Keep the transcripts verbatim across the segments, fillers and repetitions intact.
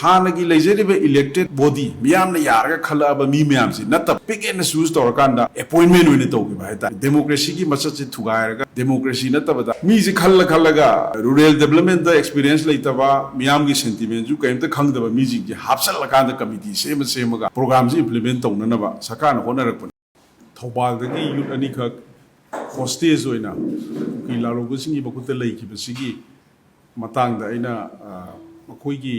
ꯍꯥꯟꯅꯒꯤ ꯂꯩꯖꯔꯤꯕ elected body, ꯃꯤꯌꯥꯝꯅ ꯌꯥꯔꯒ ꯈꯜꯂꯛꯑꯕ ꯃꯤ ꯃꯌꯥꯝꯁꯤ ꯅꯠꯇꯕ, pick and choose ꯇꯧꯔꯀꯥꯟꯗ appointment ꯑꯣꯏꯅ ꯇꯧꯈꯤꯕ ꯍꯥꯏꯇꯥꯔꯦ꯫ Democracy ꯒꯤ ꯃꯁꯛꯁꯦ ꯊꯨꯒꯥꯏꯔꯒ democracy ꯅꯠꯇꯕꯗ ꯃꯤꯁꯤ ꯈꯜꯂ ꯈꯜꯂꯒ rural development ꯇ experience ꯂꯩꯇꯕ, ꯃꯤꯌꯥꯝꯒꯤ sentiment ꯁꯨ ꯀꯔꯤꯝꯇ ꯈꯪꯗꯕ ꯃꯤꯁꯤꯡꯁꯦ ꯍꯥꯞꯆꯜꯂꯀꯥꯟꯗ committee ꯁꯦꯝꯃ ꯁꯦꯝꯃꯒ program ꯁꯤ implement ꯇꯧꯅꯅꯕ ꯁꯔꯀꯥꯔꯅ ꯍꯣꯠꯅꯔꯛꯄꯅꯤ꯫ ꯊꯧꯕꯥꯜꯗꯒꯤ youth ꯑꯅꯤꯈꯛ hostage ꯑꯣꯏꯅ ꯀꯨꯀꯤ ꯂꯥꯜꯍꯧꯕꯁꯤꯡꯒꯤ ꯃꯈꯨꯠꯇ ꯂꯩꯈꯤꯕꯁꯤꯒꯤ ꯃꯇꯥꯡꯗ ꯑꯩꯅ, ꯑ, ꯃꯈꯣꯏꯒꯤ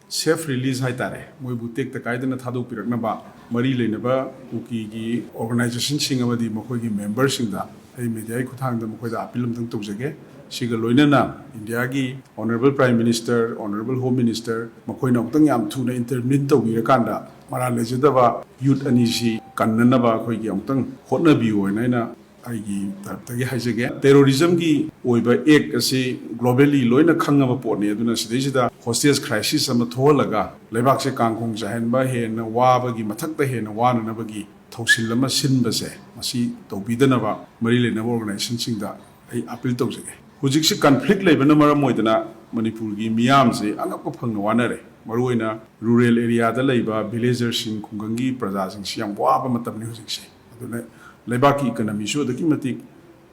safe release ꯍꯥꯏꯇꯥꯔꯦ, ꯃꯣꯏꯕꯨ ꯇꯦꯛꯇ ꯀꯥꯏꯗꯅ ꯊꯥꯗꯣꯛꯄꯤꯔꯛꯅꯕ ꯃꯔꯤ ꯂꯩꯅꯕ ꯀꯨꯀꯤꯒꯤ organization ꯁꯤꯡ ꯑꯃꯗꯤ ꯃꯈꯣꯏꯒꯤ member ꯁꯤꯡꯗ ꯑꯩ media ꯒꯤ ꯈꯨꯠꯊꯥꯡꯗ ꯃꯈꯣꯏꯗ appeal ꯑꯃꯇꯪ ꯇꯧꯖꯒꯦ꯫ ꯁꯤꯒ ꯂꯣꯏꯅꯅ India ꯒꯤ Honourable Prime Minister, Honourable Home Minister ꯃꯈꯣꯏꯅ ꯑꯃꯨꯛꯇꯪ ꯌꯥꯝ ꯊꯨꯅ intervene ꯇꯧꯕꯤꯔꯀꯥꯟꯗ ꯃꯔꯥꯜ ꯂꯩꯖꯗꯕ youth ꯑꯅꯤꯁꯤ ꯀꯟꯅꯅꯕ ꯑꯩꯈꯣꯏꯒꯤ ꯑꯃꯨꯛꯇꯪ ꯍꯣꯠꯅꯕꯤꯌꯨ ꯍꯥꯏꯅ ꯑꯩꯅ ꯑꯩꯒꯤ ꯇꯔꯞꯇꯒꯤ ꯍꯥꯏꯖꯒꯦ꯫ Terrorism ꯒꯤ ꯑꯣꯏꯕ act ꯑꯁꯤ globally ꯂꯣꯏꯅ ꯈꯪꯉꯕ ꯄꯣꯠꯅꯤ꯫ ꯑꯗꯨꯅ ꯁꯤꯗꯩꯁꯤꯗ hostage crisis ꯑꯃ ꯊꯣꯛꯍꯜꯂꯒ ꯂꯩꯕꯥꯛꯁꯦ ꯀꯥꯡꯈꯣꯡ ꯆꯥꯏꯍꯟꯕ, ꯍꯦꯟꯅ ꯋꯥꯕꯒꯤ ꯃꯊꯛꯇ ꯍꯦꯟꯅ ꯋꯥꯅꯅꯕꯒꯤ ꯊꯧꯁꯤꯜ ꯑꯃ ꯁꯤꯟꯕꯁꯦ, ꯃꯁꯤ ꯇꯧꯕꯤꯗꯅꯕ ꯃꯔꯤ ꯂꯩꯅꯕ organization ꯁꯤꯡꯗ ꯑꯩ appeal ꯇꯧꯖꯒꯦ꯫ ꯍꯧꯖꯤꯛꯁꯤ conflict ꯂꯩꯕꯅ ꯃꯔꯝ ꯑꯣꯏꯗꯅ ꯃꯅꯤꯄꯨꯔꯒꯤ ꯃꯤꯌꯥꯝꯁꯦ ꯑꯉꯛꯄ ꯐꯪꯅ ꯋꯥꯅꯔꯦ꯫ ꯃꯔꯨꯑꯣꯏꯅ rural area ꯗ ꯂꯩꯕ villager ꯁꯤꯡ, ꯈꯨꯡꯒꯪꯒꯤ ꯄ꯭ꯔꯖꯥꯁꯤꯡꯁꯤ ꯌꯥꯝ ꯋꯥꯕ ꯃꯇꯝꯅꯤ ꯍꯧꯖꯤꯛꯁꯦ꯫ ꯑꯗꯨꯅ ꯂꯩꯕꯥꯛꯀꯤ economy ꯁꯨ ꯑꯗꯨꯛꯀꯤ ꯃꯇꯤꯛ,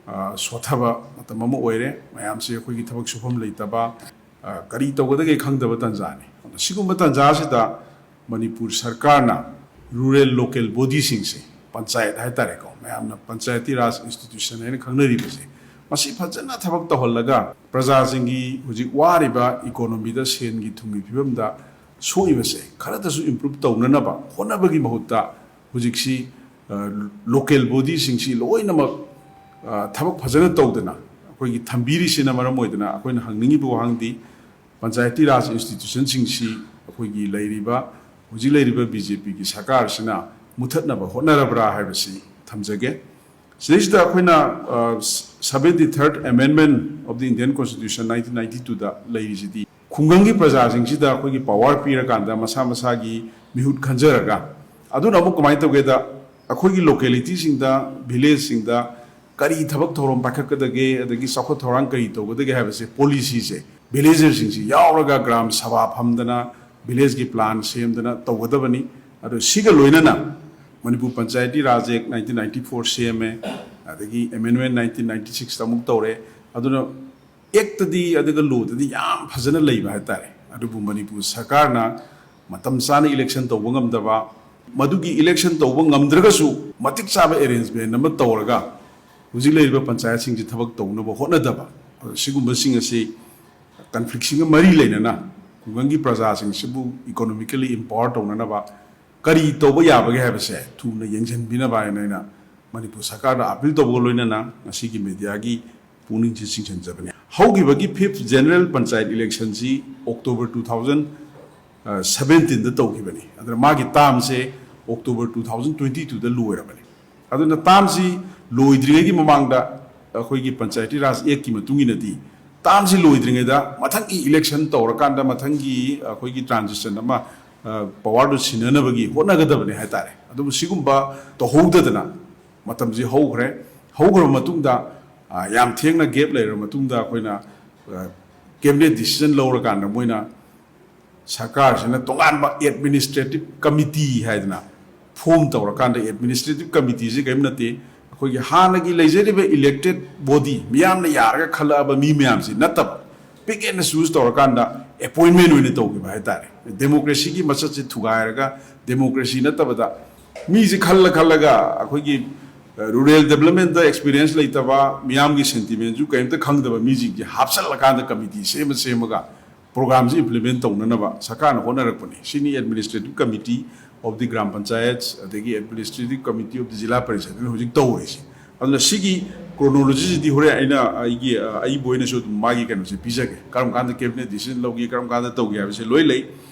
ꯑ, ꯁꯣꯠꯊꯕ ꯃꯇꯝ ꯑꯃ ꯑꯣꯏꯔꯦ꯫ ꯃꯌꯥꯝꯁꯦ ꯑꯩꯈꯣꯏꯒꯤ ꯊꯕꯛ ꯁꯨꯐꯝ ꯂꯩꯇꯕ, ꯑ, ꯀꯔꯤ ꯇꯧꯒꯗꯒꯦ ꯈꯪꯗꯕ ꯇꯥꯟꯖꯥꯅꯤ꯫ ꯑꯗꯨꯅ ꯁꯤꯒꯨꯝꯕ ꯇꯥꯟꯖꯥꯁꯤꯗ ꯃꯅꯤꯄꯨꯔ ꯁꯔꯀꯥꯔꯅ rural local body ꯁꯤꯡꯁꯦ, ꯄꯟꯆꯥꯌꯠ ꯍꯥꯏꯇꯥꯔꯦꯀꯣ, ꯃꯌꯥꯝꯅ ꯄꯟꯆꯥꯌꯇꯤ ꯔꯥꯖ institution ꯍꯥꯏꯅ ꯈꯪꯅꯔꯤꯕꯁꯦ, ꯃꯁꯤ ꯐꯖꯅ ꯊꯕꯛ ꯇꯧꯍꯜꯂꯒ ꯄ꯭ꯔꯖꯥꯁꯤꯡꯒꯤ ꯍꯧꯖꯤꯛ ꯋꯥꯔꯤꯕ economy ꯗ ꯁꯦꯟꯒꯤ ꯊꯨꯝꯒꯤ ꯐꯤꯕꯝꯗ ꯁꯣꯛꯏꯕꯁꯦ ꯈꯔꯗꯁꯨ improve ꯇꯧꯅꯅꯕ ꯍꯣꯠꯅꯕꯒꯤ ꯃꯍꯨꯠꯇ ꯍꯧꯖꯤꯛꯁꯤ, ꯑ, local body ꯁꯤꯡꯁꯤ ꯂꯣꯏꯅꯃꯛ, ꯑ, ꯊꯕꯛ ꯐꯖꯅ ꯇꯧꯗꯅ ꯑꯩꯈꯣꯏꯒꯤ ꯊꯝꯕꯤꯔꯤꯁꯤꯅ ꯃꯔꯝ ꯑꯣꯏꯗꯅ ꯑꯩꯈꯣꯏꯅ ꯍꯪꯅꯤꯡꯉꯤꯕ ꯋꯥꯍꯪꯗꯤ ꯄꯟꯆꯥꯌꯇꯤ ꯔꯥꯖ institution ꯁꯤꯡꯁꯤ ꯑꯩꯈꯣꯏꯒꯤ ꯂꯩꯔꯤꯕ, ꯍꯧꯖꯤꯛ ꯂꯩꯔꯤꯕ B J P ꯒꯤ ꯁꯔꯀꯥꯔꯁꯤꯅ ꯃꯨꯊꯠꯅꯕ ꯍꯣꯠꯅꯔꯕ꯭ꯔꯥ ꯍꯥꯏꯕꯁꯤ ꯊꯝꯖꯒꯦ꯫ ꯁꯤꯗꯩꯁꯤꯗ ꯑꯩꯈꯣꯏꯅ, ꯑ, seventy third Amendment of the Indian Constitution nineteen ninety two ꯗ ꯂꯩꯔꯤꯁꯤꯗꯤ ꯈꯨꯡꯒꯪꯒꯤ ꯄ꯭ꯔꯖꯥꯁꯤꯡꯁꯤꯗ ꯑꯩꯈꯣꯏꯒꯤ power ꯄꯤꯔꯀꯥꯟꯗ ꯃꯁꯥ ꯃꯁꯥꯒꯤ ꯃꯤꯍꯨꯠ ꯈꯟꯖꯔꯒ, ꯑꯗꯨꯅ ꯑꯃꯨꯛ ꯀꯃꯥꯏꯅ ꯇꯧꯒꯦꯗ, ꯑꯩꯈꯣꯏꯒꯤ locality ꯁꯤꯡꯗ, village ꯁꯤꯡꯗ ꯀꯔꯤ ꯊꯕꯛ ꯊꯧꯔꯝ ꯄꯥꯏꯈꯠꯀꯗꯒꯦ, ꯑꯗꯒꯤ ꯆꯥꯎꯈꯠ ꯊꯧꯔꯥꯡ ꯀꯔꯤ ꯇꯧꯒꯗꯒꯦ ꯍꯥꯏꯕꯁꯦ, policy ꯁꯦ villager ꯁꯤꯡꯁꯤ ꯌꯥꯎꯔꯒ ꯒ꯭ꯔꯥꯝ ꯁꯚꯥ ꯐꯝꯗꯅ, ꯚꯤꯂꯦꯖꯀꯤ ꯄ꯭ꯂꯥꯟ ꯁꯦꯝꯗꯅ ꯇꯧꯒꯗꯕꯅꯤ꯫ ꯑꯗꯣ ꯁꯤꯒ ꯂꯣꯏꯅꯅ ꯃꯅꯤꯄꯨꯔ ꯄꯟꯆꯥꯌꯇꯤ ꯔꯥꯖ ꯑꯦꯛ ꯅꯥꯏꯟꯇꯤꯟ ꯅꯥꯏꯟꯇꯤ ꯐꯣꯔ ꯁꯦꯝꯃꯦ, ꯑꯗꯒꯤ ꯑꯦꯃꯦꯟꯃꯦꯟ ꯅꯥꯏꯟꯇꯤꯟ ꯅꯥꯏꯟꯇꯤ ꯁꯤꯛꯁꯇ ꯑꯃꯨꯛ ꯇꯧꯔꯦ꯫ ꯑꯗꯨꯅ ꯑꯦꯛꯇꯗꯤ ꯑꯗꯨꯒ ꯂꯣꯗꯗꯤ ꯌꯥꯝ ꯐꯖꯅ ꯂꯩꯕ ꯍꯥꯏꯇꯥꯔꯦ꯫ ꯑꯗꯨꯕꯨ ꯃꯅꯤꯄꯨꯔ ꯁꯔꯀꯥꯔꯅ ꯃꯇꯝ ꯆꯥꯅ ꯏꯂꯦꯛꯁꯟ ꯇꯧꯕ ꯉꯝꯗꯕ, ꯃꯗꯨꯒꯤ ꯏꯂꯦꯛꯁꯟ ꯇꯧꯕ ꯉꯝꯗ꯭ꯔꯒꯁꯨ ꯃꯇꯤꯛ ꯆꯥꯕ ꯑꯦꯔꯦꯟꯖꯃꯦꯟ ꯑꯃ ꯇꯧꯔꯒ ꯍꯧꯖꯤꯛ ꯂꯩꯔꯤꯕ ꯄꯟꯆꯥꯌꯠꯁꯤꯡꯁꯤ ꯊꯕꯛ ꯇꯧꯅꯕ ꯍꯣꯠꯅꯗꯕ, ꯑꯗꯣ ꯁꯤꯒꯨꯝꯕꯁꯤꯡ ꯑꯁꯤ ꯀꯟꯐ꯭ꯂꯤꯛꯁꯤꯡꯒ ꯃꯔꯤ ꯂꯩꯅꯅ ꯈꯨꯡꯒꯪꯒꯤ ꯄ꯭ꯔꯖꯥꯁꯤꯡꯁꯤꯕꯨ ꯏꯀꯣꯅꯣꯃꯤꯀꯦꯜꯂꯤ ꯏꯝꯄꯥꯋꯔ ꯇꯧꯅꯅꯕ ꯀꯔꯤ ꯇꯧꯕ ꯌꯥꯕꯒꯦ ꯍꯥꯏꯕꯁꯦ ꯊꯨꯅ ꯌꯦꯡꯁꯤꯟꯕꯤꯅꯕ ꯍꯥꯏꯅ ꯑꯩꯅ ꯃꯅꯤꯄꯨꯔ ꯁꯔꯀꯥꯔꯗ ꯑꯄꯤꯜ ꯇꯧꯕꯒ ꯂꯣꯏꯅꯅ ꯉꯁꯤꯒꯤ ꯃꯦꯗꯤꯌꯥꯒꯤ ꯄꯨꯛꯅꯤꯡꯁꯤ ꯆꯤꯡꯁꯤꯟꯖꯕꯅꯤ꯫ ꯍꯧꯈꯤꯕꯒꯤ ꯐꯤꯐ ꯖꯦꯅꯔꯦꯜ ꯄꯟꯆꯥꯌꯠ ꯏꯂꯦꯛꯁꯟꯁꯤ ꯑꯣꯛꯇꯣꯕꯔ ꯇꯨ ꯊꯥꯎꯖꯟ ꯁꯕꯦꯟꯇꯤꯟꯗ ꯇꯧꯈꯤꯕꯅꯤ꯫ ꯑꯗꯨꯅ ꯃꯥꯒꯤ ꯇꯥꯝꯁꯦ ꯑꯣꯛꯇꯣꯕꯔ ꯇꯨ ꯊꯥꯎꯖꯟ ꯇ꯭ꯋꯦꯟꯇꯤ ꯇꯨꯗ ꯂꯣꯏꯔꯕꯅꯤ꯫ ꯑꯗꯨꯅ ꯇꯥꯝꯁꯤ ꯂꯣꯏꯗ꯭ꯔꯤꯉꯩꯒꯤ ꯃꯃꯥꯡꯗ ꯑꯩꯈꯣꯏꯒꯤ ꯄꯟꯆꯥꯌꯇꯤ ꯔꯥꯖ ꯑꯦꯛꯀꯤ ꯃꯇꯨꯡ ꯏꯟꯅꯗꯤ ꯇꯥꯝꯁꯤ ꯂꯣꯏꯗ꯭ꯔꯤꯉꯩꯗ ꯃꯊꯪꯒꯤ ꯏꯂꯦꯛꯁꯟ ꯇꯧꯔꯀꯥꯟꯗ, ꯃꯊꯪꯒꯤ ꯑꯩꯈꯣꯏꯒꯤ ꯇ꯭ꯔꯥꯟꯖꯤꯁꯟ ꯑꯃ, ꯑ, ꯄꯋꯥꯔꯗꯨ ꯁꯤꯟꯅꯅꯕꯒꯤ ꯍꯣꯠꯅꯒꯗꯕꯅꯤ ꯍꯥꯏꯇꯥꯔꯦ꯫ ꯑꯗꯨꯕꯨ ꯁꯤꯒꯨꯝꯕ ꯇꯧꯍꯧꯗꯗꯅ ꯃꯇꯝꯁꯤ ꯍꯧꯈ꯭ꯔꯦ꯫ ꯍꯧꯈ꯭ꯔꯕ ꯃꯇꯨꯡꯗ, ꯑ, ꯌꯥꯝ ꯊꯦꯡꯅ ꯒꯦꯞ ꯂꯩꯔꯕ ꯃꯇꯨꯡꯗ ꯑꯩꯈꯣꯏꯅ, ꯑ, ꯀꯦꯕꯤꯅꯦꯠ ꯗꯤꯁꯤꯖꯟ ꯂꯧꯔꯀꯥꯟꯗ ꯃꯣꯏꯅ ꯁꯔꯀꯥꯔꯁꯤꯅ ꯇꯣꯉꯥꯟꯕ ꯑꯦꯗꯃꯤꯅꯤꯁꯇ꯭ꯔꯦꯇꯤꯚ ꯀꯃꯤꯇꯤ ꯍꯥꯏꯗꯅ ꯐꯣꯝ ꯇꯧꯔꯀꯥꯟꯗ, ꯑꯦꯗꯃꯤꯅꯤꯁꯇ꯭ꯔꯦꯇꯤꯚ ꯀꯃꯤꯇꯤꯁꯤ ꯀꯔꯤꯝ ꯅꯠꯇꯦ, ꯑꯩꯈꯣꯏꯒꯤ ꯍꯥꯟꯅꯒꯤ ꯂꯩꯖꯔꯤꯕ ꯏꯂꯦꯛꯇꯦꯠ ꯕꯣꯗꯤ, ꯃꯤꯌꯥꯝꯅ ꯌꯥꯔꯒ ꯈꯜꯂꯛꯑꯕ ꯃꯤ ꯃꯌꯥꯝꯁꯤ ꯅꯠꯇꯕ, ꯄꯤꯛ ꯑꯦꯟꯅ ꯆꯨꯁ ꯇꯧꯔꯀꯥꯟꯗ ꯑꯦꯄꯣꯏꯟꯃꯦꯟ ꯑꯣꯏꯅ ꯇꯧꯈꯤꯕ ꯍꯥꯏꯇꯥꯔꯦ꯫ ꯗꯦꯃꯣꯀ꯭ꯔꯦꯁꯤꯒꯤ ꯃꯁꯛꯁꯦ ꯊꯨꯒꯥꯏꯔꯒ, ꯗꯦꯃꯣꯀ꯭ꯔꯦꯁꯤ ꯅꯠꯇꯕꯗ ꯃꯤꯁꯦ ꯈꯜꯂ ꯈꯜꯂꯒ, ꯑꯩꯈꯣꯏꯒꯤ, ꯑ, ꯔꯨꯔꯦꯜ ꯗꯦꯕꯂꯞꯃꯦꯟꯇ ꯑꯦꯛꯁꯄꯤꯔꯤꯌꯦꯟꯁ ꯂꯩꯇꯕ, ꯃꯤꯌꯥꯝꯒꯤ ꯁꯦꯟꯇꯤꯃꯦꯟꯁꯨ ꯀꯔꯤꯝꯇ ꯈꯪꯗꯕ ꯃꯤꯁꯤꯡꯁꯦ ꯍꯥꯞꯆꯜꯂꯀꯥꯟꯗ ꯀꯃꯤꯇꯤ ꯁꯦꯝꯃ ꯁꯦꯝꯃꯒ ꯄ꯭ꯔꯣꯒ꯭ꯔꯥꯝꯁꯤ ꯏꯝꯄ꯭ꯂꯤꯃꯦꯟ ꯇꯧꯅꯅꯕ ꯁꯔꯀꯥꯔꯅ ꯍꯣꯠꯅꯔꯛꯄꯅꯤ꯫ ꯁꯤꯅꯤ Administrative Committee of the Gram Panchayats, ꯑꯗꯒꯤ Administrative Committee of the ꯖꯤꯂꯥ ꯄꯔꯤꯁꯠꯅ ꯍꯧꯖꯤꯛ ꯇꯧꯔꯤꯁꯤ꯫ ꯑꯗꯨꯅ ꯁꯤꯒꯤ ꯀ꯭ꯔꯣꯅꯣꯂꯣꯖꯤꯁꯤꯗꯤ ꯍꯣꯔꯦꯟ ꯑꯩꯅ ꯑꯩꯒꯤ, ꯑ, ꯑꯩꯕꯨ ꯑꯣꯏꯅꯁꯨ ꯑꯗꯨꯝ ꯃꯥꯒꯤ ꯀꯩꯅꯣꯁꯦ ꯄꯤꯖꯒꯦ, ꯀꯔꯝ ꯀꯥꯟꯗ ꯀꯦꯕꯤꯅꯦꯠ ꯗꯤꯁꯤꯖꯟ ꯂꯧꯒꯦ, ꯀꯔꯝ ꯀꯥꯟꯗ ꯇꯧꯒꯦ ꯍꯥꯏꯕꯁꯦ ꯂꯣꯏ ꯂꯩ꯫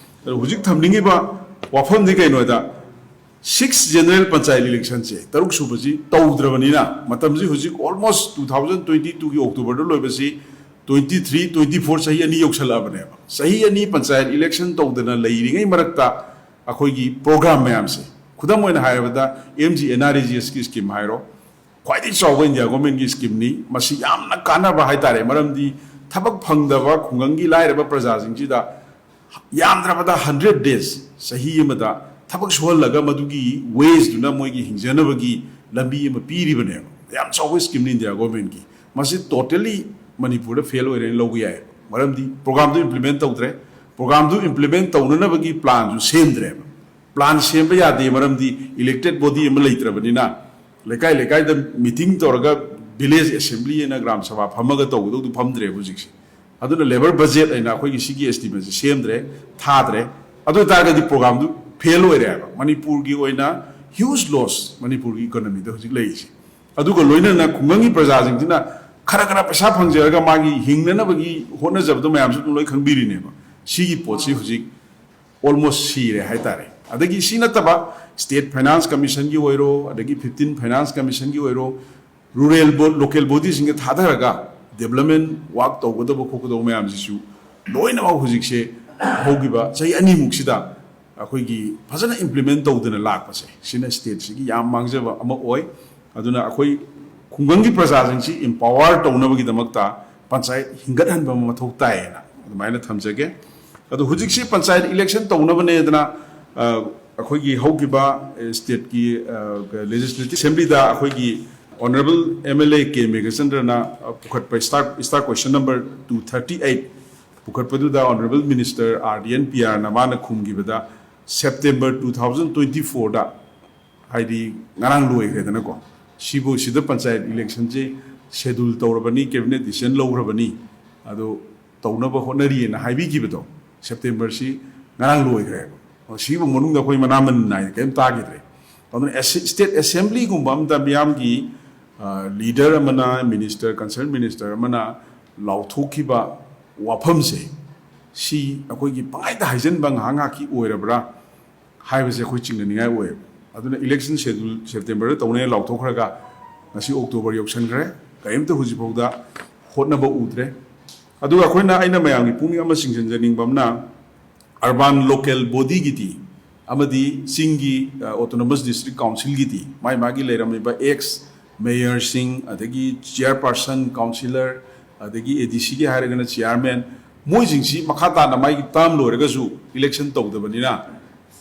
ꯑꯗꯣ ꯍꯧꯖꯤꯛ ꯊꯝꯅꯤꯡꯉꯤꯕ ꯋꯥꯐꯝꯗꯤ ꯀꯩꯅꯣꯗ, ꯁꯤꯛꯁ ꯖꯦꯅꯔꯦꯜ ꯄꯟꯆꯥꯌꯠ ꯏꯂꯦꯛꯁꯟꯁꯦ, ꯇꯔꯨꯛ ꯁꯨꯕꯁꯤ ꯇꯧꯗ꯭ꯔꯕꯅꯤꯅ, ꯃꯇꯝꯁꯤ ꯍꯧꯖꯤꯛ ꯑꯣꯜꯃꯣꯁ ꯇꯨ ꯊꯥꯎꯖꯟ ꯇ꯭ꯋꯦꯟꯇꯤ ꯇꯨꯒꯤ ꯑꯣꯛꯇꯣꯕꯔꯗ ꯂꯣꯏꯕꯁꯤ ꯇ꯭ꯋꯦꯟꯇꯤ ꯊ꯭ꯔꯤ, ꯇ꯭ꯋꯦꯟꯇꯤ ꯐꯣꯔ, ꯆꯍꯤ ꯑꯅꯤ ꯌꯧꯁꯜꯂꯛꯑꯕꯅꯦꯕ꯫ ꯆꯍꯤ ꯑꯅꯤ ꯄꯟꯆꯥꯌꯠ ꯏꯂꯦꯛꯁꯟ ꯇꯧꯗꯅ ꯂꯩꯔꯤꯉꯩ ꯃꯔꯛꯇ ꯑꯩꯈꯣꯏꯒꯤ ꯄ꯭ꯔꯣꯒ꯭ꯔꯥꯝ ꯃꯌꯥꯝꯁꯦ, ꯈꯨꯗꯝ ꯑꯣꯏꯅ ꯍꯥꯏꯔꯕꯗ, M G N R E G ꯑꯦꯁꯀꯤ ꯁ꯭ꯀꯤꯝ ꯍꯥꯏꯔꯣ, ꯈ꯭ꯋꯥꯏꯗꯒꯤ ꯆꯥꯎꯕ ꯏꯟꯗꯤꯌꯥ ꯒꯣꯔꯃꯦꯟꯒꯤ ꯁ꯭ꯀꯤꯝꯅꯤ꯫ ꯃꯁꯤ ꯌꯥꯝꯅ ꯀꯥꯟꯅꯕ ꯍꯥꯏꯇꯥꯔꯦ, ꯃꯔꯝꯗꯤ ꯊꯕꯛ ꯐꯪꯗꯕ ꯈꯨꯡꯒꯪꯒꯤ ꯂꯥꯏꯔꯕ ꯄ꯭ꯔꯖꯥꯁꯤꯡꯁꯤꯗ ꯌꯥꯝꯗ꯭ꯔꯕꯗ ꯍꯟꯗ꯭ꯔꯦꯠ ꯗꯦꯖ, ꯆꯍꯤ ꯑꯃꯗ ꯊꯕꯛ ꯁꯨꯍꯜꯂꯒ ꯃꯗꯨꯒꯤ ꯋꯦꯖꯇꯨꯅ ꯃꯣꯏꯒꯤ ꯍꯤꯡꯖꯅꯕꯒꯤ ꯂꯝꯕꯤ ꯑꯃ ꯄꯤꯔꯤꯕꯅꯦꯕ꯫ ꯌꯥꯝ ꯆꯥꯎꯕ ꯁ꯭ꯀꯤꯝꯅꯤ ꯏꯟꯗꯤꯌꯥ ꯒꯣꯔꯃꯦꯟꯒꯤ꯫ ꯃꯁꯤ ꯇꯣꯇꯦꯂꯤ ꯃꯅꯤꯄꯨꯔꯗ ꯐꯦꯜ ꯑꯣꯏꯔꯦꯅ ꯂꯧꯕ ꯌꯥꯏ꯫ ꯃꯔꯝꯗꯤ ꯄ꯭ꯔꯣꯒꯥꯝꯗꯨ ꯏꯝꯄ꯭ꯂꯤꯃꯦꯟ ꯇꯧꯗ꯭ꯔꯦ꯫ ꯄ꯭ꯔꯣꯒꯥꯝꯗꯨ ꯏꯝꯄ꯭ꯂꯤꯃꯦꯟ ꯇꯧꯅꯅꯕꯒꯤ ꯄ꯭ꯂꯥꯟꯁꯨ ꯁꯦꯝꯗ꯭ꯔꯦꯕ꯫ ꯄ꯭ꯂꯥꯟ ꯁꯦꯝꯕ ꯌꯥꯗꯦ, ꯃꯔꯝꯗꯤ ꯏꯂꯦꯛꯇꯦꯠ ꯕꯣꯗꯤ ꯑꯃ ꯂꯩꯇ꯭ꯔꯕꯅꯤꯅ ꯂꯩꯀꯥꯏ ꯂꯩꯀꯥꯏꯗ ꯃꯤꯇꯤꯡ ꯇꯧꯔꯒ ꯚꯤꯂꯦꯖ ꯑꯦꯁꯦꯝꯕ꯭ꯂꯤ ꯑꯅ ꯒ꯭ꯔꯥꯝ ꯁꯚꯥ ꯐꯝꯃꯒ ꯇꯧꯒꯗꯧꯗꯨ ꯐꯝꯗ꯭ꯔꯦꯕ ꯍꯧꯖꯤꯛꯁꯦ꯫ ꯑꯗꯨꯅ ꯂꯦꯕꯔ ꯕꯖꯦꯠ ꯍꯥꯏꯅ ꯑꯩꯈꯣꯏꯒꯤ ꯁꯤꯒꯤ ꯑꯦꯁꯇꯤꯃꯦꯠꯁꯦ ꯁꯦꯝꯗ꯭ꯔꯦ, ꯊꯥꯗ꯭ꯔꯦ꯫ ꯑꯗꯨ ꯑꯣꯏꯇꯥꯔꯒꯗꯤ ꯄ꯭ꯔꯣꯒꯥꯝꯗꯨ ꯐꯦꯜ ꯑꯣꯏꯔꯦ ꯍꯥꯏꯕ꯫ ꯃꯅꯤꯄꯨꯔꯒꯤ ꯑꯣꯏꯅ ꯍ꯭ꯌꯨꯖ ꯂꯣꯁ ꯃꯅꯤꯄꯨꯔꯒꯤ ꯏꯀꯣꯅꯣꯃꯤꯗ ꯍꯧꯖꯤꯛ ꯂꯩꯔꯤꯁꯦ꯫ ꯑꯗꯨꯒ ꯂꯣꯏꯅꯅ ꯈꯨꯡꯒꯪꯒꯤ ꯄ꯭ꯔꯖꯥꯁꯤꯡꯁꯤꯅ ꯈꯔ ꯈꯔ ꯄꯩꯁꯥ ꯐꯪꯖꯔꯒ ꯃꯥꯒꯤ ꯍꯤꯡꯅꯅꯕꯒꯤ ꯍꯣꯠꯅꯖꯕꯗꯣ ꯃꯌꯥꯝꯁꯨ ꯑꯗꯨꯝ ꯂꯣꯏ ꯈꯪꯕꯤꯔꯤꯅꯦꯕ꯫ ꯁꯤꯒꯤ ꯄꯣꯠꯁꯤ ꯍꯧꯖꯤꯛ ꯑꯣꯜꯃꯣꯁ ꯁꯤꯔꯦ ꯍꯥꯏꯇꯥꯔꯦ꯫ ꯑꯗꯒꯤ ꯁꯤ ꯅꯠꯇꯕ ꯁ꯭ꯇꯦꯠ ꯐꯥꯏꯅꯥꯟꯁ ꯀꯃꯤꯁꯟꯒꯤ ꯑꯣꯏꯔꯣ, ꯑꯗꯒꯤ ꯐꯤꯐꯇꯤꯟ ꯐꯥꯏꯅꯥꯟꯁ ꯀꯃꯤꯁꯟꯒꯤ ꯑꯣꯏꯔꯣ, ꯔꯨꯔꯦꯜ ꯕꯣ-, ꯂꯣꯀꯦꯜ ꯕꯣꯗꯤꯁꯤꯡꯒ ꯊꯥꯗꯔꯒ ꯗꯦꯕꯂꯞꯃꯦꯟ ꯋꯥꯛ ꯇꯧꯒꯗꯕ ꯈꯣꯠꯀꯗꯕ ꯃꯌꯥꯝꯁꯤꯁꯨ ꯂꯣꯏꯅꯃꯛ ꯍꯧꯖꯤꯛꯁꯦ ꯍꯧꯈꯤꯕ ꯆꯍꯤ ꯑꯅꯤꯃꯨꯛꯁꯤꯗ ꯑꯩꯈꯣꯏꯒꯤ ꯐꯖꯅ ꯏꯝꯄ꯭ꯂꯤꯃꯦꯟ ꯇꯧꯗꯅ ꯂꯥꯛꯄꯁꯦ, ꯁꯤꯅ ꯁ꯭ꯇꯦꯠꯁꯤꯒꯤ ꯌꯥꯝ ꯃꯥꯡꯖꯕ ꯑꯃ ꯑꯣꯏ꯫ ꯑꯗꯨꯅ ꯑꯩꯈꯣꯏ ꯈꯨꯡꯒꯪꯒꯤ ꯄ꯭ꯔꯖꯥꯁꯤꯡꯁꯤ ꯏꯝꯄꯥꯋꯔ ꯇꯧꯅꯕꯒꯤꯗꯃꯛꯇ ꯄꯟꯆꯥꯌꯠ ꯍꯤꯡꯒꯠꯍꯟꯕ ꯑꯃ ꯃꯊꯧ ꯇꯥꯏꯌꯦꯅ ꯑꯗꯨꯃꯥꯏꯅ ꯊꯝꯖꯒꯦ꯫ ꯑꯗꯣ ꯍꯧꯖꯤꯛꯁꯤ ꯄꯟꯆꯥꯌꯠ ꯏꯂꯦꯛꯁꯟ ꯇꯧꯅꯕꯅꯦꯗꯅ, ꯑ, ꯑꯩꯈꯣꯏꯒꯤ ꯍꯧꯈꯤꯕ, ꯑ, ꯁ꯭ꯇꯦꯠꯀꯤ, ꯑ, ꯂꯦꯖꯤꯁꯂꯦꯇꯤꯚ ꯑꯦꯁꯦꯝꯕ꯭ꯂꯤꯗ ꯑꯩꯈꯣꯏꯒꯤ honourable M L A K ꯃꯦꯘꯆꯟꯗ꯭ꯔꯅ, ꯑ, ꯄꯨꯈꯠꯄ star, star question number two thirty eight ꯄꯨꯈꯠꯄꯗꯨꯗ honourable minister R D and ꯄꯤꯌꯥꯔꯅ ꯃꯥꯅ ꯈꯨꯝꯈꯤꯕꯗ, ꯁꯦꯞꯇꯦꯝꯕꯔ ꯇꯨ ꯊꯥꯎꯖꯟ ꯇ꯭ꯋꯦꯟꯇꯤ ꯐꯣꯔꯗ, ꯍꯥꯏꯗꯤ ꯉꯔꯥꯡ ꯂꯣꯏꯈ꯭ꯔꯦꯗꯅꯀꯣ, ꯁꯤꯕꯨ ꯁꯤꯗ ꯄꯟꯆꯥꯌꯠ ꯏꯂꯦꯛꯁꯟꯁꯦ ꯁꯦꯗꯨꯜ ꯇꯧꯔꯕꯅꯤ, ꯀꯦꯕꯤꯅꯦꯠ ꯗꯤꯁꯤꯖꯟ ꯂꯧꯈ꯭ꯔꯕꯅꯤ, ꯑꯗꯣ ꯇꯧꯅꯕ ꯍꯣꯠꯅꯔꯤꯑꯅ ꯍꯥꯏꯕꯤꯈꯤꯕꯗꯣ, ꯁꯦꯞꯇꯦꯝꯕꯔꯁꯤ ꯉꯔꯥꯡ ꯂꯣꯏꯈ꯭ꯔꯦꯕ꯫ ꯁꯤꯒꯤ ꯃꯅꯨꯡꯗ ꯑꯩꯈꯣꯏ ꯃꯅꯥ ꯃꯅꯤꯟ ꯅꯥꯏꯅ ꯀꯔꯤꯝ ꯇꯥꯈꯤꯗ꯭ꯔꯦ꯫ ꯑꯗꯨꯅ ꯑꯦꯁ-, ꯁ꯭ꯇꯦꯠ ꯑꯦꯁꯦꯝꯕ꯭ꯂꯤꯒꯨꯝꯕ ꯑꯃꯗ ꯃꯤꯌꯥꯝꯒꯤ, ꯑ, ꯂꯤꯗꯔ ꯑꯃꯅ, ꯃꯤꯅꯤꯁꯇꯔ, ꯀꯟꯁꯔꯟ ꯃꯤꯅꯤꯁꯇꯔ ꯑꯃꯅ ꯂꯥꯎꯊꯣꯛꯈꯤꯕ ꯋꯥꯐꯝꯁꯦ, ꯁꯤ ꯑꯩꯈꯣꯏꯒꯤ ꯄꯪꯍꯥꯏꯗ ꯍꯥꯏꯖꯟꯕ ꯉꯥꯏꯍꯥꯛ ꯉꯥꯏꯍꯥꯛꯀꯤ ꯑꯣꯏꯔꯕ꯭ꯔꯥ ꯍꯥꯏꯕꯁꯦ ꯑꯩꯈꯣꯏ ꯆꯤꯡꯅꯅꯤꯡꯉꯥꯏ ꯑꯣꯏꯌꯦꯕ꯫ ꯑꯗꯨꯅ ꯏꯂꯦꯛꯁꯟ ꯁꯦꯗꯨꯜ ꯁꯦꯞꯇꯦꯝꯕꯔꯗ ꯇꯧꯅꯦꯅ ꯂꯥꯎꯊꯣꯛꯈ꯭ꯔꯒ ꯉꯁꯤ ꯑꯣꯛꯇꯣꯕꯔ ꯌꯧꯁꯟꯈ꯭ꯔꯦ, ꯀꯔꯤꯝꯇ ꯍꯧꯖꯤꯛꯐꯥꯎꯗ ꯍꯣꯠꯅꯕ ꯎꯗ꯭ꯔꯦ꯫ ꯑꯗꯨꯒ ꯑꯩꯈꯣꯏꯅ, ꯑꯩꯅ ꯃꯌꯥꯝꯒꯤ ꯄꯨꯛꯅꯤꯡ ꯑꯃ ꯆꯤꯡꯁꯤꯟꯖꯅꯤꯡꯕ ꯑꯃꯅ, ꯑꯔꯕꯥꯟ ꯂꯣꯀꯦꯜ ꯕꯣꯗꯤꯒꯤꯗꯤ ꯑꯃꯗꯤ ꯆꯤꯡꯒꯤ, ꯑ, ꯑꯣꯇꯣꯅꯣꯃꯁ ꯗꯤꯁꯇ꯭ꯔꯤꯛ ꯀꯥꯎꯟꯁꯤꯜꯒꯤꯗꯤ ꯃꯥꯏ ꯃꯥꯒꯤ ꯂꯩꯔꯝꯃꯤꯕ ꯑꯦꯛꯁ ꯃꯦꯌꯔꯁꯤꯡ, ꯑꯗꯒꯤ ꯆꯤꯌꯔꯄꯥꯔꯁꯟ, ꯀꯥꯎꯟꯁꯤꯂꯔ, ꯑꯗꯒꯤ ꯑꯦ ꯗꯤ ꯁꯤꯒꯤ ꯍꯥꯏꯔꯒꯅ ꯆꯤꯌꯔꯃꯦꯟ, ꯃꯣꯏꯁꯤꯡꯁꯤ ꯃꯈꯥ ꯇꯥꯅ ꯃꯥꯒꯤ ꯇꯥꯔꯝ ꯂꯣꯏꯔꯒꯁꯨ ꯏꯂꯦꯛꯁꯟ ꯇꯧꯗꯕꯅꯤꯅ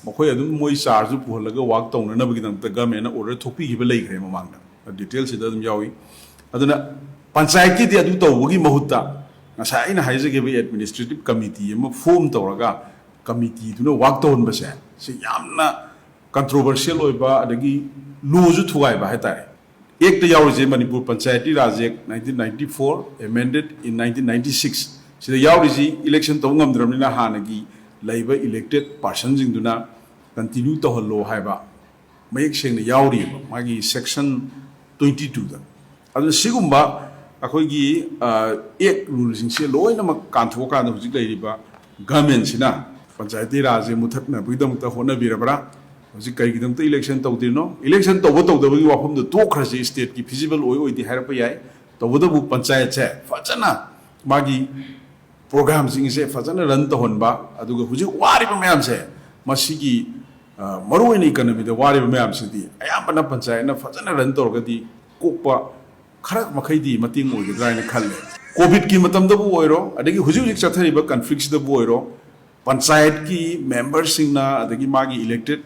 ꯃꯈꯣꯏ ꯑꯗꯨꯝ ꯃꯣꯏ ꯆꯥꯔꯖꯇꯨ ꯄꯨꯍꯜꯂꯒ ꯋꯥꯛ ꯇꯧꯅꯅꯕꯒꯤꯗꯃꯛꯇ ꯒꯃꯦꯟꯅ ꯑꯣꯔꯗꯔ ꯊꯣꯛꯄꯤꯈꯤꯕ ꯂꯩꯈ꯭ꯔꯦ ꯃꯃꯥꯡꯗ꯫ ꯗꯤꯇꯦꯜꯁꯤꯗ ꯑꯗꯨꯝ ꯌꯥꯎꯏ꯫ ꯑꯗꯨꯅ ꯄꯟꯆꯥꯌꯠꯀꯤꯗꯤ ꯑꯗꯨ ꯇꯧꯕꯒꯤ ꯃꯍꯨꯠꯇ ꯉꯁꯥꯏ ꯑꯩꯅ ꯍꯥꯏꯖꯈꯤꯕ ꯑꯦꯗꯃꯤꯅꯤꯁꯇ꯭ꯔꯦꯇꯤꯞ ꯀꯃꯤꯇꯤ ꯑꯃ ꯐꯣꯔꯝ ꯇꯧꯔꯒ ꯀꯃꯤꯇꯤꯗꯨꯅ ꯋꯥꯛ ꯇꯧꯍꯟꯕꯁꯦ ꯁꯤ ꯌꯥꯝꯅ ꯀꯟꯇ꯭ꯔꯣꯚꯔꯁꯤꯌꯦꯜ ꯑꯣꯏꯕ ꯑꯗꯒꯤ ꯂꯣꯁꯨ ꯊꯨꯒꯥꯏꯕ ꯍꯥꯏꯇꯥꯔꯦ꯫ Act ꯌꯥꯎꯔꯤꯁꯦ Manipur panchayati Raj act nineteen ninety four, amended in nineteen ninety six, ꯁꯤꯗ ꯌꯥꯎꯔꯤꯁꯤ ꯏꯂꯦꯛꯁꯟ ꯇꯧꯕ ꯉꯝꯗ꯭ꯔꯕꯅꯤꯅ ꯍꯥꯟꯅꯒꯤ ꯂꯩꯕ ꯏꯂꯦꯛꯇꯦꯠ ꯄꯥꯔꯁꯟꯁꯤꯡꯗꯨꯅ ꯀꯟꯇꯤꯅ꯭ꯌꯨ ꯇꯧꯍꯜꯂꯣ ꯍꯥꯏꯕ ꯃꯌꯦꯛ ꯁꯦꯡꯅ ꯌꯥꯎꯔꯤꯑꯕ ꯃꯥꯒꯤ ꯁꯦꯛꯁꯟ ꯇ꯭ꯋꯦꯟꯇꯤ ꯇꯨꯗ꯫ ꯑꯗꯨꯅ ꯁꯤꯒꯨꯝꯕ ꯑꯩꯈꯣꯏꯒꯤ ꯑꯦꯛ ꯔꯨꯜꯁꯤꯡꯁꯦ ꯂꯣꯏꯅꯃꯛ ꯀꯥꯟꯊꯣꯛꯑꯀꯥꯟꯗ ꯍꯧꯖꯤꯛ ꯂꯩꯔꯤꯕ ꯒꯃꯦꯟꯁꯤꯅ ꯄꯟꯆꯥꯌꯇꯤ ꯔꯥꯖꯁꯦ ꯃꯨꯊꯠꯅꯕꯒꯤꯗꯃꯛꯇ ꯍꯣꯠꯅꯕꯤꯔꯕ꯭ꯔꯥ? ꯍꯧꯖꯤꯛ ꯀꯔꯤꯒꯤꯗꯃꯛꯇ ꯏꯂꯦꯛꯁꯟ ꯇꯧꯗ꯭ꯔꯤꯅꯣ? ꯏꯂꯦꯛꯁꯟ ꯇꯧꯕ ꯇꯧꯗꯕꯒꯤ ꯋꯥꯐꯝꯗꯣ ꯇꯣꯛꯈ꯭ꯔꯁꯤ, ꯁ꯭ꯇꯦꯠꯀꯤ ꯐꯤꯖꯤꯕꯜ ꯑꯣꯏ ꯑꯣꯏꯗꯦ ꯍꯥꯏꯔꯛꯄ ꯌꯥꯏ꯫ ꯇꯧꯕꯇꯕꯨ ꯄꯟꯆꯥꯌꯠꯁꯦ ꯐꯖꯅ ꯃꯥꯒꯤ ꯄ꯭ꯔꯣꯒ꯭ꯔꯥꯝꯁꯤꯡꯁꯦ ꯐꯖꯅ ꯔꯟ ꯇꯧꯍꯟꯕ, ꯑꯗꯨꯒ ꯍꯧꯖꯤꯛ ꯋꯥꯔꯤꯕ ꯃꯌꯥꯝꯁꯦ, ꯃꯁꯤꯒꯤ ꯑ, ꯃꯔꯨꯑꯣꯏꯅ ꯏꯀꯅꯃꯤꯗ ꯋꯥꯔꯤꯕ ꯃꯌꯥꯝꯁꯤꯗꯤ ꯑꯌꯥꯝꯕꯅ ꯄꯟꯆꯥꯌꯠꯅ ꯐꯖꯅ ꯔꯟ ꯇꯧꯔꯒꯗꯤ ꯀꯣꯛꯄ ꯈꯔ ꯃꯈꯩꯗꯤ ꯃꯇꯦꯡ ꯑꯣꯏꯒꯗ꯭ꯔꯥ ꯍꯥꯏꯅ ꯈꯜꯂꯦ꯫ ꯀꯣꯚꯤꯗꯀꯤ ꯃꯇꯝꯗꯕꯨ ꯑꯣꯏꯔꯣ, ꯑꯗꯒꯤ ꯍꯧꯖꯤꯛ ꯍꯧꯖꯤꯛ ꯆꯠꯊꯔꯤꯕ ꯀꯟꯐ꯭ꯂꯤꯛꯁꯤꯗꯕꯨ ꯑꯣꯏꯔꯣ, ꯄꯟꯆꯥꯌꯠꯀꯤ ꯃꯦꯝꯕꯔꯁꯤꯡꯅ ꯑꯗꯒꯤ ꯃꯥꯒꯤ ꯏꯂꯦꯛꯇꯦꯠ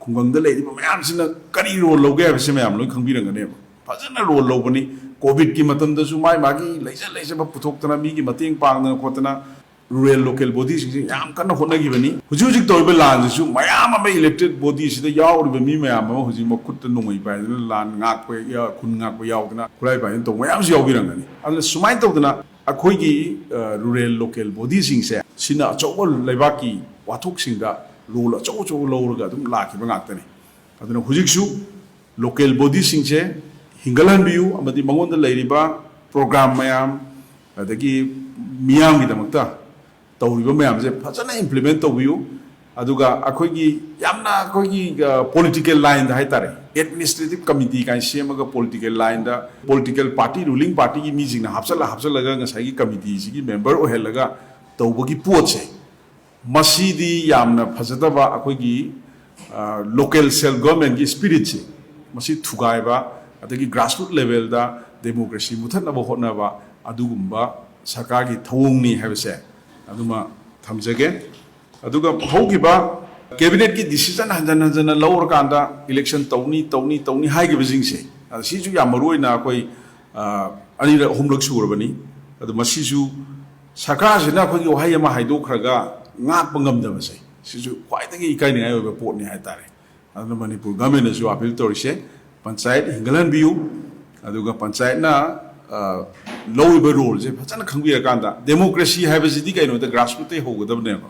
ꯈꯨꯡꯒꯪꯗ ꯂꯩꯔꯤꯕ ꯃꯌꯥꯝꯁꯤꯅ ꯀꯔꯤ ꯔꯣꯜ ꯂꯧꯒꯦ ꯍꯥꯏꯕꯁꯤ ꯃꯌꯥꯝ ꯂꯣꯏ ꯈꯪꯕꯤꯔꯝꯒꯅꯦꯕ꯫ ꯐꯖꯅ ꯔꯣꯜ ꯂꯧꯕꯅꯤ꯫ ꯀꯣꯚꯤꯗꯀꯤ ꯃꯇꯝꯗꯁꯨ ꯃꯥꯏ ꯃꯥꯒꯤ ꯂꯩꯖ ꯂꯩꯖꯕ ꯄꯨꯊꯣꯛꯇꯅ, ꯃꯤꯒꯤ ꯃꯇꯦꯡ ꯄꯥꯡꯗꯅ ꯈꯣꯠꯇꯅ ꯔꯨꯔꯦꯜ ꯂꯣꯀꯦꯜ ꯕꯣꯗꯤꯁꯤꯡꯁꯦ ꯌꯥꯝ ꯀꯟꯅ ꯍꯣꯠꯅꯈꯤꯕꯅꯤ꯫ ꯍꯧꯖꯤꯛ ꯍꯧꯖꯤꯛ ꯇꯧꯔꯤꯕ ꯂꯥꯟꯁꯤꯁꯨ ꯃꯌꯥꯝ ꯑꯃ ꯏꯂꯦꯛꯇꯦꯠ ꯕꯣꯗꯤꯁꯤꯗ ꯌꯥꯎꯔꯤꯕ ꯃꯤ ꯃꯌꯥꯝ ꯑꯃ ꯍꯧꯖꯤꯛ ꯃꯈꯨꯠꯇ ꯅꯣꯡꯃꯩ ꯄꯥꯏꯗꯅ ꯂꯥꯟ ꯉꯥꯛꯄ, ꯈꯨꯟ ꯉꯥꯛꯄ ꯌꯥꯎꯗꯅ, ꯈꯨꯠꯂꯥꯏ ꯄꯥꯏꯗꯅ ꯇꯧꯕ ꯃꯌꯥꯝꯁꯨ ꯌꯥꯎꯕꯤꯔꯝꯒꯅꯤ꯫ ꯑꯗꯨꯅ ꯁꯨꯃꯥꯏꯅ ꯇꯧꯗꯅ ꯑꯩꯈꯣꯏꯒꯤ, ꯑ, ꯔꯨꯔꯦꯜ ꯂꯣꯀꯦꯜ ꯕꯣꯗꯤꯁꯤꯡꯁꯦ ꯁꯤꯅ ꯑꯆꯧꯕ ꯂꯩꯕꯥꯛꯀꯤ ꯋꯥꯊꯣꯛꯁꯤꯡꯗ ꯔꯣꯜ ꯑꯆꯧ ꯑꯆꯧꯕ ꯂꯧꯔꯒ ꯑꯗꯨꯝ ꯂꯥꯛꯈꯤꯕ ꯉꯥꯛꯇꯅꯤ꯫ ꯑꯗꯨꯅ ꯍꯧꯖꯤꯛꯁꯨ ꯂꯣꯀꯦꯜ ꯕꯣꯗꯤꯁꯤꯡꯁꯦ ꯍꯤꯡꯒꯠꯍꯟꯕꯤꯌꯨ ꯑꯃꯗꯤ ꯃꯉꯣꯟꯗ ꯂꯩꯔꯤꯕ ꯄ꯭ꯔꯣꯒ꯭ꯔꯥꯝ ꯃꯌꯥꯝ, ꯑꯗꯒꯤ ꯃꯤꯌꯥꯝꯒꯤꯗꯃꯛꯇ ꯇꯧꯔꯤꯕ ꯃꯌꯥꯝꯁꯦ ꯐꯖꯅ ꯏꯝꯄ꯭ꯂꯤꯃꯦꯟ ꯇꯧꯕꯤꯌꯨ꯫ ꯑꯗꯨꯒ ꯑꯩꯈꯣꯏꯒꯤ ꯌꯥꯝꯅ ꯑꯩꯈꯣꯏꯒꯤ, ꯑ, ꯄꯣꯂꯤꯇꯤꯀꯦꯜ ꯂꯥꯏꯟꯗ ꯍꯥꯏꯇꯥꯔꯦ, ꯑꯦꯗꯃꯤꯅꯤꯁꯇ꯭ꯔꯦꯇꯤꯞ ꯀꯃꯤꯇꯤ ꯀꯥꯏꯅ ꯁꯦꯝꯃꯒ ꯄꯣꯂꯤꯇꯤꯀꯦꯜ ꯂꯥꯏꯟꯗ ꯄꯣꯂꯤꯇꯤꯀꯦꯜ ꯄꯥꯔꯇꯤ, ꯔꯨꯂꯤꯡ ꯄꯥꯔꯇꯤꯒꯤ ꯃꯤꯁꯤꯡꯅ ꯍꯥꯞꯆꯜꯂ ꯍꯥꯞꯆꯜꯂꯒ ꯉꯁꯥꯏꯒꯤ ꯀꯃꯤꯇꯤꯁꯤꯒꯤ ꯃꯦꯝꯕꯔ ꯑꯣꯏꯍꯜꯂꯒ ꯇꯧꯕꯒꯤ ꯄꯣꯠꯁꯦ, ꯃꯁꯤꯗꯤ ꯌꯥꯝꯅ ꯐꯖꯗꯕ ꯑꯩꯈꯣꯏꯒꯤ, ꯑ, ꯂꯣꯀꯦꯜ ꯁꯦꯜꯐ ꯒꯣꯚꯔꯟꯃꯦꯟꯒꯤ ꯁ꯭ꯄꯤꯔꯤꯠꯁꯦ ꯃꯁꯤ ꯊꯨꯒꯥꯏꯕ, ꯑꯗꯒꯤ ꯒ꯭ꯔꯥꯁꯔꯨꯠ ꯂꯦꯚꯦꯜꯗ ꯗꯦꯃꯣꯀ꯭ꯔꯦꯁꯤ ꯃꯨꯊꯠꯅꯕ ꯍꯣꯠꯅꯕ, ꯑꯗꯨꯒꯨꯝꯕ ꯁꯔꯀꯥꯔꯒꯤ ꯊꯧꯑꯣꯡꯅꯤ ꯍꯥꯏꯕꯁꯦ ꯑꯗꯨꯃ ꯊꯝꯖꯒꯦ꯫ ꯑꯗꯨꯒ ꯍꯧꯈꯤꯕ ꯀꯦꯕꯤꯅꯦꯠꯀꯤ ꯗꯤꯁꯤꯖꯟ ꯍꯟꯖꯟ ꯍꯟꯖꯟꯅ ꯂꯧꯔꯀꯥꯟꯗ ꯏꯂꯦꯛꯁꯟ ꯇꯧꯅꯤ, ꯇꯧꯅꯤ, ꯇꯧꯅꯤ ꯍꯥꯏꯈꯤꯕꯁꯤꯡꯁꯦ, ꯑꯗ ꯁꯤꯁꯨ ꯌꯥꯝ ꯃꯔꯨ ꯑꯣꯏꯅ ꯑꯩꯈꯣꯏ, ꯑ, ꯑꯅꯤꯔꯛ ꯑꯍꯨꯝꯂꯛ ꯁꯨꯔꯕꯅꯤ꯫ ꯑꯗꯨ ꯃꯁꯤꯁꯨ ꯁꯔꯀꯥꯔꯁꯤꯅ ꯑꯩꯈꯣꯏꯒꯤ ꯋꯥꯍꯩ ꯑꯃ ꯍꯥꯏꯗꯣꯛꯈ꯭ꯔꯒ ꯉꯥꯛꯄ ꯉꯝꯗꯕꯁꯦ, ꯁꯤꯁꯨ ꯈ꯭ꯋꯥꯏꯗꯒꯤ ꯏꯀꯥꯏꯅꯤꯡꯉꯥꯏ ꯑꯣꯏꯕ ꯄꯣꯠꯅꯤ ꯍꯥꯏꯇꯥꯔꯦ꯫ ꯑꯗꯨꯅ ꯃꯅꯤꯄꯨꯔ ꯒꯚꯔꯟꯃꯦꯟꯅꯁꯨ ꯑꯄꯤꯜ ꯇꯧꯔꯤꯁꯦ, ꯄꯟꯆꯥꯌꯠ ꯍꯤꯡꯒꯠꯍꯟꯕꯤꯌꯨ, ꯑꯗꯨꯒ ꯄꯟꯆꯥꯌꯠꯅ, ꯑ, ꯂꯧꯔꯤꯕ ꯔꯣꯜꯁꯦ ꯐꯖꯅ ꯈꯪꯕꯤꯔꯀꯥꯟꯗ, ꯗꯦꯃꯣꯀ꯭ꯔꯦꯁꯤ ꯍꯥꯏꯕꯁꯤꯗꯤ ꯀꯩꯅꯣꯗ ꯒ꯭ꯔꯥꯁꯔꯨꯠꯇꯩ ꯍꯧꯒꯗꯕꯅꯦꯕ꯫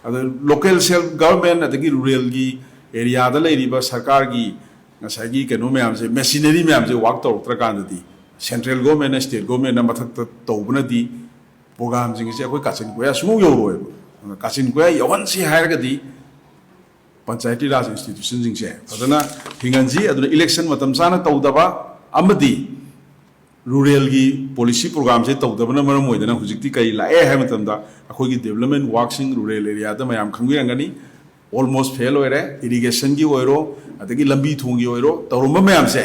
ꯑꯗ ꯂꯣꯀꯦꯜ ꯁꯦꯜꯐ ꯒꯚꯔꯟꯃꯦꯟ ꯑꯗꯒꯤ ꯔꯨꯔꯦꯜꯒꯤ ꯑꯦꯔꯤꯌꯥꯗ ꯂꯩꯔꯤꯕ ꯁꯔꯀꯥꯔꯒꯤ ꯉꯁꯥꯏꯒꯤ ꯀꯩꯅꯣ ꯃꯌꯥꯝꯁꯦ, ꯃꯦꯁꯤꯅꯔꯤ ꯃꯌꯥꯝꯁꯦ ꯋꯥꯛ ꯇꯧꯔꯛꯇ꯭ꯔꯀꯥꯟꯗꯗꯤ, ꯁꯦꯟꯇ꯭ꯔꯦꯜ ꯒꯣꯔꯃꯦꯟꯅ, ꯁ꯭ꯇꯦꯠ ꯒꯣꯔꯃꯦꯟꯅ ꯃꯊꯛꯇ ꯇꯧꯕꯅꯗꯤ ꯄ꯭ꯔꯣꯒ꯭ꯔꯥꯝꯁꯤꯡ ꯑꯁꯤ ꯑꯩꯈꯣꯏ ꯀꯥꯆꯤꯟ ꯀꯣꯌꯥ ꯁꯨꯡꯌꯧ ꯌꯧꯔꯣꯏꯕ꯫ ꯑꯗꯨꯅ ꯀꯥꯆꯤꯟ ꯀꯣꯌꯥ ꯌꯧꯍꯟꯁꯤ ꯍꯥꯏꯔꯒꯗꯤ ꯄꯟꯆꯥꯌꯇꯤ ꯔꯥꯖ ꯏꯟꯁꯇꯤꯇ꯭ꯌꯨꯁꯟꯁꯤꯡꯁꯦ ꯐꯖꯅ ꯍꯤꯡꯍꯟꯁꯤ꯫ ꯑꯗꯨꯅ ꯏꯂꯦꯛꯁꯟ ꯃꯇꯝ ꯆꯥꯅ ꯇꯧꯗꯕ ꯑꯃꯗꯤ ꯔꯨꯔꯦꯜꯒꯤ ꯄꯣꯂꯤꯁꯤ ꯄ꯭ꯔꯣꯒ꯭ꯔꯥꯝꯁꯦ ꯇꯧꯗꯕꯅ ꯃꯔꯝ ꯑꯣꯏꯗꯅ ꯍꯧꯖꯤꯛꯇꯤ ꯀꯔꯤ ꯂꯥꯛꯑꯦ ꯍꯥꯏꯕ ꯃꯇꯝꯗ, ꯑꯩꯈꯣꯏꯒꯤ ꯗꯦꯕꯂꯞꯃꯦꯟ ꯋꯥꯛꯁꯤꯡ ꯔꯨꯔꯦꯜ ꯑꯦꯔꯤꯌꯥꯗ ꯃꯌꯥꯝ ꯈꯪꯕꯤꯔꯝꯒꯅꯤ, ꯑꯣꯜꯃꯣꯁ ꯐꯦꯜ ꯑꯣꯏꯔꯦ꯫ ꯏꯔꯤꯒꯦꯁꯟꯒꯤ ꯑꯣꯏꯔꯣ, ꯑꯗꯒꯤ ꯂꯝꯕꯤ ꯊꯣꯡꯒꯤ ꯑꯣꯏꯔꯣ, ꯇꯧꯔꯝꯕ ꯃꯌꯥꯝꯁꯦ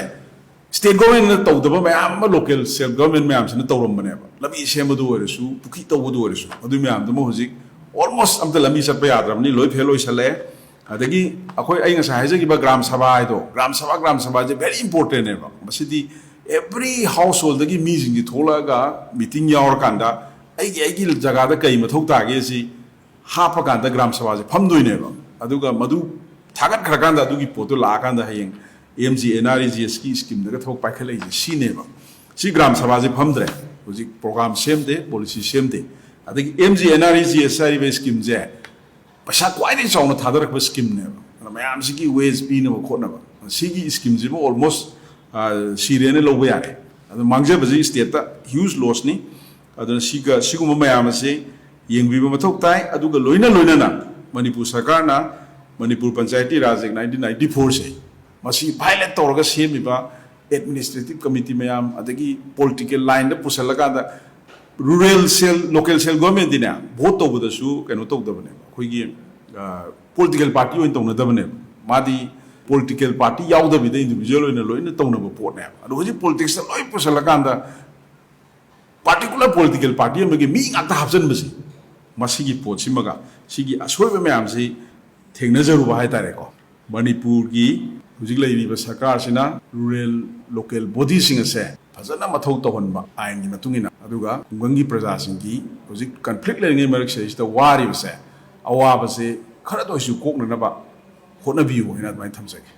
ꯁ꯭ꯇꯦꯠ ꯒꯣꯔꯃꯦꯟꯅ ꯇꯧꯗꯕ ꯃꯌꯥꯝ ꯑꯃ ꯂꯣꯀꯦꯜ ꯁꯦꯜꯐ ꯒꯣꯔꯃꯦꯟ ꯃꯌꯥꯝꯁꯤꯅ ꯇꯧꯔꯝꯕꯅꯦꯕ꯫ ꯂꯝꯕꯤ ꯁꯦꯝꯕꯗꯨ ꯑꯣꯏꯔꯁꯨ, ꯄꯨꯈ꯭ꯔꯤ ꯇꯧꯕꯗꯨ ꯑꯣꯏꯔꯁꯨ, ꯑꯗꯨ ꯃꯌꯥꯝꯗꯨꯃ ꯍꯧꯖꯤꯛ ꯑꯣꯜꯃꯣꯁ ꯑꯝꯇ ꯂꯝꯕꯤ ꯆꯠꯄ ꯌꯥꯗ꯭ꯔꯕꯅꯤ, ꯂꯣꯏ ꯐꯦꯜ ꯑꯣꯏꯁꯜꯂꯛꯑꯦ꯫ ꯑꯗꯒꯤ ꯑꯩꯈꯣꯏ, ꯑꯩ ꯉꯁꯥꯏ ꯍꯥꯏꯖꯈꯤꯕ ꯒ꯭ꯔꯥꯝ ꯁꯚꯥ ꯍꯥꯏꯗꯣ, ꯒ꯭ꯔꯥꯝ ꯁꯚꯥ, ꯒ꯭ꯔꯥꯝ ꯁꯚꯥꯁꯦ ꯚꯦꯔꯤ ꯏꯝꯄꯣꯔꯇꯦꯟꯅꯦꯕ꯫ ꯃꯁꯤꯗꯤ ꯑꯦꯚ꯭ꯔꯤ ꯍꯥꯎꯁ ꯍꯣꯜꯗꯒꯤ ꯃꯤꯁꯤꯡꯁꯤ ꯊꯣꯛꯂꯛꯑꯒ ꯃꯤꯇꯤꯡ ꯌꯥꯎꯔꯀꯥꯟꯗ ꯑꯩꯒꯤ, ꯑꯩꯒꯤ ꯖꯒꯥꯗ ꯀꯩ ꯃꯊꯧ ꯇꯥꯒꯦ ꯁꯤ ꯍꯥꯞꯄꯀꯥꯟꯗ ꯒ꯭ꯔꯥꯝ ꯁꯚꯥꯁꯦ ꯐꯝꯗꯣꯏꯅꯦꯕ꯫ ꯑꯗꯨꯒ ꯃꯗꯨ ꯊꯥꯒꯠꯈ꯭ꯔꯀꯥꯟꯗ ꯑꯗꯨꯒꯤ ꯄꯣꯠꯇꯨ ꯂꯥꯛꯑꯀꯥꯟꯗ ꯍꯌꯦꯡ M G N R E G ꯑꯦꯁꯀꯤ ꯁ꯭ꯀꯤꯝꯗꯒ ꯊꯕꯛ ꯄꯥꯏꯈꯠꯂꯛꯏꯁꯦ ꯁꯤꯅꯦꯕ꯫ ꯁꯤ ꯒ꯭ꯔꯥꯝ ꯁꯚꯥꯁꯦ ꯐꯝꯗ꯭ꯔꯦ, ꯍꯧꯖꯤꯛ ꯄ꯭ꯔꯣꯒ꯭ꯔꯥꯝ ꯁꯦꯝꯗꯦ, ꯄꯣꯂꯤꯁꯤ ꯁꯦꯝꯗꯦ꯫ ꯑꯗꯒꯤ M G N R E G S ꯍꯥꯏꯔꯤꯕ ꯁ꯭ꯀꯤꯝꯁꯦ ꯄꯩꯁꯥ ꯈ꯭ꯋꯥꯏꯗꯒꯤ ꯆꯥꯎꯅ ꯊꯥꯗꯔꯛꯄ ꯁ꯭ꯀꯤꯝꯅꯦꯕ꯫ ꯑꯗ ꯃꯌꯥꯝꯁꯤꯒꯤ ꯋꯦꯖ ꯄꯤꯅꯕ ꯈꯣꯠꯅꯕ, ꯁꯤꯒꯤ ꯁ꯭ꯀꯤꯝꯁꯤꯃ ꯑꯣꯜꯃꯣꯁ, ꯑ, ꯁꯤꯔꯦꯅ ꯂꯧꯕ ꯌꯥꯔꯦ꯫ ꯑꯗꯣ ꯃꯥꯡꯖꯕꯁꯤ ꯁ꯭ꯇꯦꯠꯇ ꯍ꯭ꯌꯨꯖ ꯂꯣꯁꯅꯤ꯫ ꯑꯗꯨꯅ ꯁꯤꯒ, ꯁꯤꯒꯨꯝꯕ ꯃꯌꯥꯝ ꯑꯁꯤ ꯌꯦꯡꯕꯤꯕ ꯃꯊꯧ ꯇꯥꯏ꯫ ꯑꯗꯨꯒ ꯂꯣꯏꯅ ꯂꯣꯏꯅꯅ ꯃꯅꯤꯄꯨꯔ ꯁꯔꯀꯥꯔꯅ ꯃꯅꯤꯄꯨꯔ ꯄꯟꯆꯥꯌꯇꯤ ꯔꯥꯖ ꯑꯦꯛ ꯅꯥꯏꯟꯇꯤꯟ ꯅꯥꯏꯟꯇꯤ ꯐꯣꯔꯁꯦ, ꯃꯁꯤ ꯚꯥꯏꯑꯣꯂꯦꯠ ꯇꯧꯔꯒ ꯁꯦꯝꯃꯤꯕ ꯑꯦꯗꯃꯤꯅꯤꯁꯇ꯭ꯔꯦꯇꯤꯚ ꯀꯃꯤꯇꯤ ꯃꯌꯥꯝ, ꯑꯗꯒꯤ ꯄꯣꯂꯤꯇꯤꯀꯦꯜ ꯂꯥꯏꯟꯗ ꯄꯨꯁꯜꯂꯀꯥꯟꯗ ꯔꯨꯔꯦꯜ ꯁꯦꯜ, ꯂꯣꯀꯦꯜ ꯁꯦꯜ ꯒꯣꯔꯃꯦꯟꯗꯤꯅꯦ, ꯚꯣꯠ ꯇꯧꯕꯗꯁꯨ ꯀꯩꯅꯣ ꯇꯧꯗꯕꯅꯦꯕ, ꯑꯩꯈꯣꯏꯒꯤ, ꯑ, ꯄꯣꯂꯤꯇꯤꯀꯦꯜ ꯄꯥꯔꯇꯤ ꯑꯣꯏꯅ ꯇꯧꯅꯗꯕꯅꯦꯕ꯫ ꯃꯥꯗꯤ ꯄꯣꯂꯤꯇꯤꯀꯦꯜ ꯄꯥꯔꯇꯤ ꯌꯥꯎꯗꯕꯤꯗ ꯏꯟꯗꯤꯕꯤꯖꯨꯋꯦꯜ ꯑꯣꯏꯅ ꯂꯣꯏꯅ ꯇꯧꯅꯕ ꯄꯣꯠꯅꯦꯕ꯫ ꯑꯗꯣ ꯍꯧꯖꯤꯛ ꯄꯣꯂꯤꯇꯤꯛꯁꯇ ꯂꯣꯏ ꯄꯨꯁꯜꯂꯀꯥꯟꯗ particular political party ꯑꯃꯒꯤ ꯃꯤ ꯉꯥꯛꯇ ꯍꯥꯞꯆꯤꯟꯕꯁꯤ, ꯃꯁꯤꯒꯤ ꯄꯣꯠꯁꯤꯃꯒ ꯁꯤꯒꯤ ꯑꯁꯣꯏꯕ ꯃꯌꯥꯝꯁꯤ ꯊꯦꯡꯅꯖꯔꯨꯕ ꯍꯥꯏꯇꯥꯔꯦꯀꯣ꯫ ꯃꯅꯤꯄꯨꯔꯒꯤ ꯍꯧꯖꯤꯛ ꯂꯩꯔꯤꯕ ꯁꯔꯀꯥꯔꯁꯤꯅ rural local bodyꯁꯤꯡ ꯑꯁꯦ ꯐꯖꯅ ꯃꯊꯧ ꯇꯧꯍꯟꯕ ꯑꯥꯏꯟꯒꯤ ꯃꯇꯨꯡ ꯏꯟꯅ, ꯑꯗꯨꯒ ꯈꯨꯡꯒꯪꯒꯤ ꯄ꯭ꯔꯖꯥꯁꯤꯡꯒꯤ ꯍꯧꯖꯤꯛ conflict ꯂꯩꯔꯤꯉꯩ ꯃꯔꯛꯁꯤꯗꯩꯁꯤꯗ ꯋꯥꯔꯤꯕꯁꯦ, ꯑꯋꯥꯕꯁꯦ ꯈꯔꯗ ꯑꯣꯏꯁꯨ ꯀꯣꯛꯅꯅꯕ ꯍꯣꯠꯅꯕꯤꯌꯨ ꯍꯥꯏꯅ ꯑꯗꯨꯃꯥꯏꯅ ꯊꯝꯖꯒꯦ꯫